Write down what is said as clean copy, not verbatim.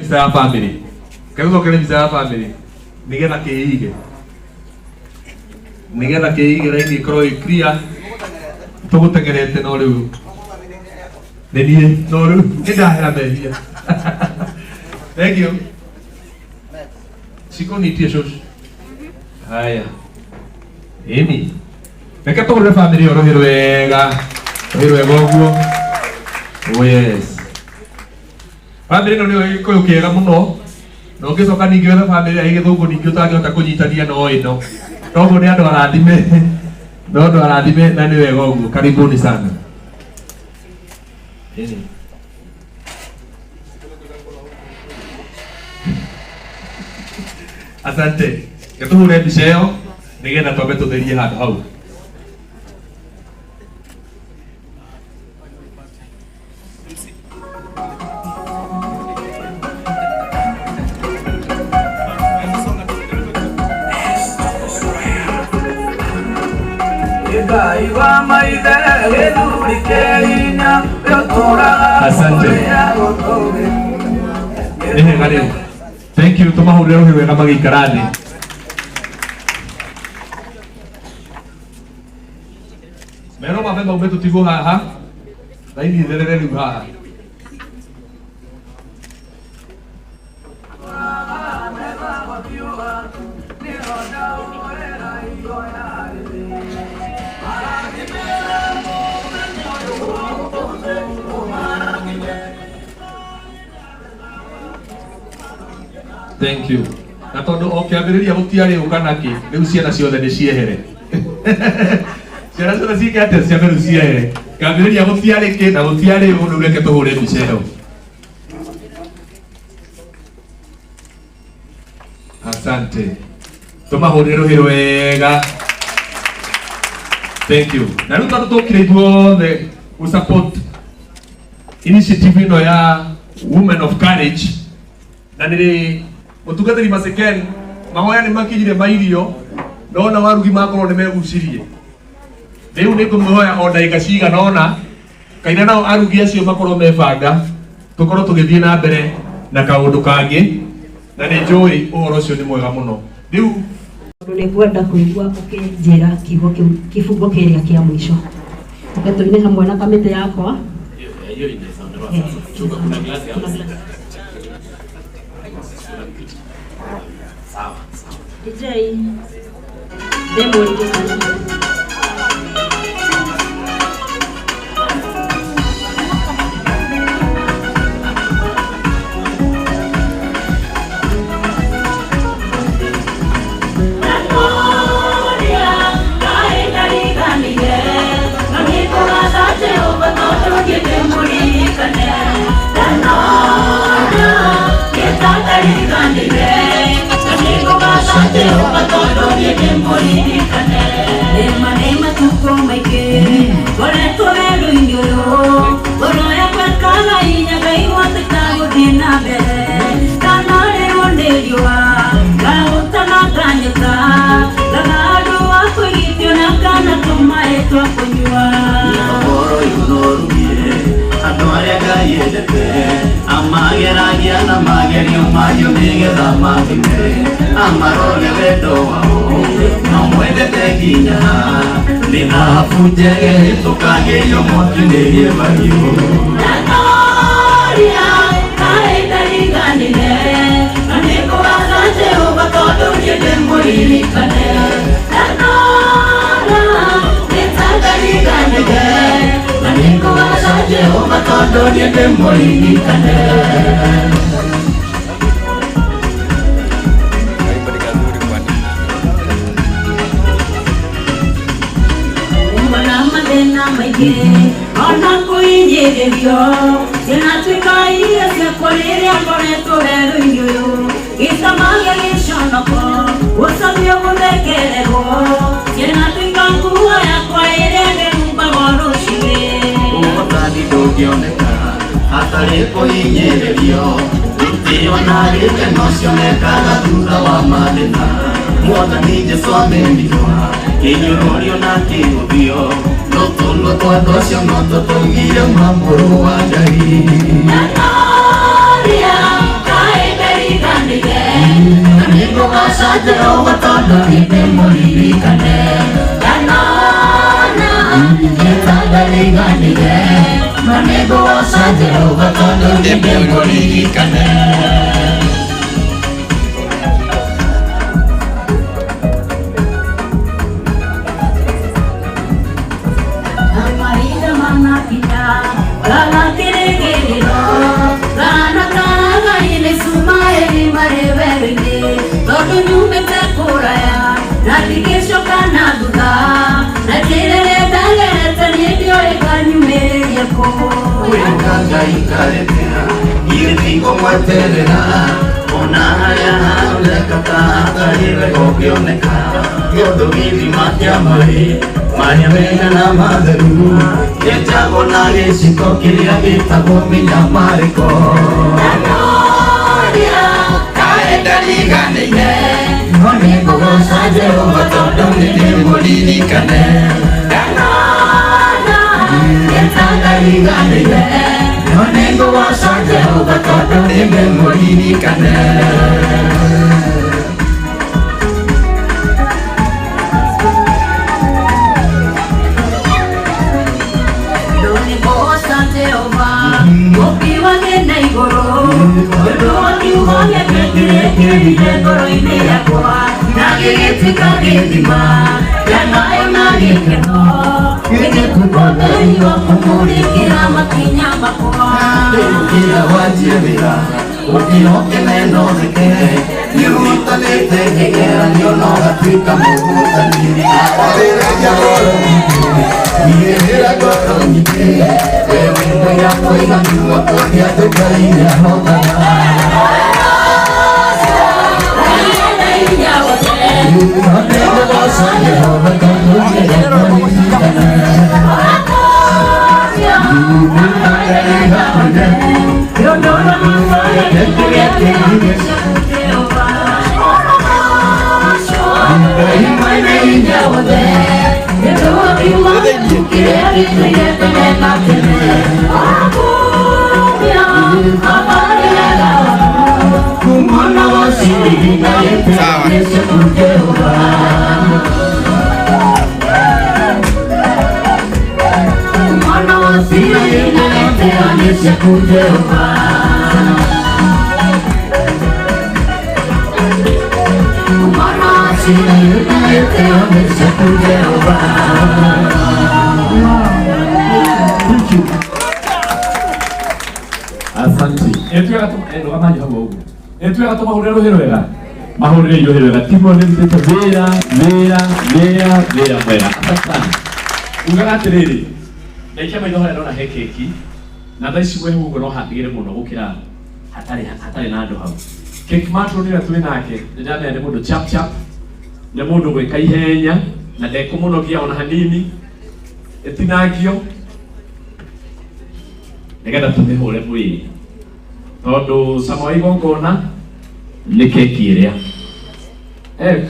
Mbica ya family. Reke tũcokere mbica ya family nĩgetha kĩige. Nĩgetha kĩige raini ĩkorwo ĩ clear. Tũgũtengerete no rĩu nĩ niĩ no rĩu nĩ ndahera mehia. Thank you. Shiko nitie shosh. Haya. Ĩni. Reke tũhũrĩre family ĩyo rũhĩ rwega. Rũhĩ rwega ũguo. Oh yes. Family ĩno nĩyo gĩkũyũ kĩega mũno. Na ũngĩcoka ningĩ wethe family ya gĩthũngũ ningĩ ũtangĩhota kũnyitania no ĩno. Toguo nĩ andũ arathime. No andũ arathime na nĩ wega ũguo. Karibuni sana. Ĩni. Asante. Reke tũhũre mbica ĩyo nĩgetha twambe tũtherie handũ hau. Ngai wa maithe gĩthuri kĩa hinya ũtũũraga Asante. kũrĩa gũtũũgĩru. Nĩ hega rĩu. Thank you tũmahũrĩre rũhĩ wega magĩikara thĩ. Mero mambe maume tũtigwo haha. Raini itherere rĩu haha. Thank you. Na tondũ o kĩambĩrĩria gũtiarĩ ũ kana kĩ, rĩu ciana ciothe nĩ ciehere. Ciana ciothe ciĩke atĩa? Ciambe rĩu ciehere. Kĩambĩrĩria gũtiarĩ kĩ na gũtiarĩ ũ, rĩu reke tũhũre mbica ĩyo. Asante. Tũmahũrĩre rũhĩ rwega. Thank you. Na rĩu tondũ tũkire ithuothe gũ support initiative ĩno ya Women of Courage na nĩ mũtungatĩri Maseken mahoya nĩ makinyire ma irio no na warugi makorwo nĩ megucirie rĩu nĩ ngũmũhoya o ndagĩka cigana ũna kaina nao arugi acio makorwo mebanga tũkorwo tũgĩthiĩ na mbere na kaũndũ kangĩ na nĩ njũĩ ũhoro ũcio nĩ mwega mũno rĩu Tondũ nĩ ngwenda kũigua ũkĩnjĩra kiugo kĩu kĩbungo kĩrĩa kĩa mũico. Reke tũine hamwe na kamĩtĩ yakwa. Hiyo inaweza ondolewa Eh, sasa. Chunga, kuna glasi hapo. Kuna glasi. Kuna kitu. Sawa, sawa. DJ, demo ni Nĩma nĩ matukũ maingĩ ngoretwo werũ-inĩ ũyũ ngoro yakwa ĩkaga hinya ngaigua atĩ gũthiĩ na mbere ndanarĩrwo nĩ riũa ngahũta na nganyota ngaga andũ a kwĩgitio na kana tũmaĩ twa kũnyua. Ũhoro ũyũ no ũrugire andũ arĩa Ngai endete amageragia na magerio mahiũ nĩgetha mathime amarore wendo wao no mwendete nginya nĩ thahabu njege ĩtũkagĩrio mwaki nĩ mahiũ. Ndanoria kaĩ ndariganire na nĩngũgatha Jehova tondũ niĩ ndĩmũririkane. Ndanora nĩtandariganire na nĩngũgatha Jehova tondũ niĩ ndĩmũririkane. Uma na mathĩna maingĩ ona kũhinyĩrĩrio cianatuĩka irio ciakwa rĩrĩa ngoretwo werũ-inĩ ũyũ gĩcama gĩa gĩconoko gũcamio gũthekererwo cianatuĩka nguo yakwa ĩrĩa ndĩhumbagwo rũcinĩ. Ũhotani ndũngĩoneka hatarĩ kũhinyĩrĩrio gĩtĩo na gĩkeno cionekaga thutha wa mathĩna mwathani Jesũ amenirwo kĩnyũrũrio na kĩhũthio no tũnua twa andũ acio no tũtũgire ma mũrũ wa Ngai. Ndanoria kaĩ tondũ nĩndĩmũririkane. Ndanona gĩtandariganĩire, no nĩngũgoca Jehova tondũ nĩndĩmũririkane. Mahinda manakinya kana kĩrĩgĩrĩro kana karagai mĩcumarĩ marĩ werũ-inĩ tondũ nyumĩte kũraya na ndigĩcoka na thutha na njĩra ĩrĩa ndagerete niĩ ndiũĩ nganyumĩrĩria kũ. Wĩka Ngai ngarekera, niĩ ndigũmweterera, ona harĩa haroneka ta hatarĩ wega ũngĩoneka, tondũ gĩthima kĩa maĩ marĩa mega na matheru kĩenjagwo na gĩciko kĩrĩa gĩtagwo mĩnyamarĩko. Ndanoria Kaĩ ndariganĩire, no nĩngũgoca Jehova tondũ nĩndĩmũririkane. Ndanona Ndariganĩire, no nĩngũgoca Jehova tondũ nĩndĩmũririkane. Ndũnĩgoca Jehova mũũmbi wa thĩ na igũrũ ũndũ wa kiugo gĩake kĩrĩa kĩrire ngoro-inĩ yakwa na gĩgĩtuĩka gĩthima kĩa maĩ ma gĩkeno gĩgĩtuĩka ũtheri wa kũmũrĩkĩra makinya makwa. Ũkĩra wanjie wĩra, ũkĩra ũkene na ũtheke, nĩũhotanĩte kĩgeranio na ũgatuĩka mũhotani. Warĩrĩria ngoro nyingĩ, niĩrĩra ngoro nyingĩ, we wĩ mũira mũiganu wa kuonia atĩ Ngai nĩahotaga. No nĩngũgoca Jehova tondũ nĩndĩmũririkane. Asante. Etwega tu rũgamai hau ũguo. Etwega tũmahũrĩre rũhĩ rwega. Mahũrĩre rũhĩ rwega. Timo nĩ rutĩte wĩra, wĩra, wĩra, wĩra mwega. Asante sana. Ugaga atĩrĩrĩ, ndaikia maitho harĩa ndona he keki, na thaa ici mwĩ ũguo no hatigĩre mũno gũkĩra hatarĩ hatarĩ na andũ hau. Keki matro nĩwe twĩ nake, nĩ ndamenya nĩ mũndũ chap chap, nĩ mũndũ gwĩka ihenya, na ndekũmũnogia ona hanini, ĩtinangio, nĩgetha tũmĩhũre mwĩrĩ tondũ cama wa igongona nĩ keki ĩrĩa. Eh,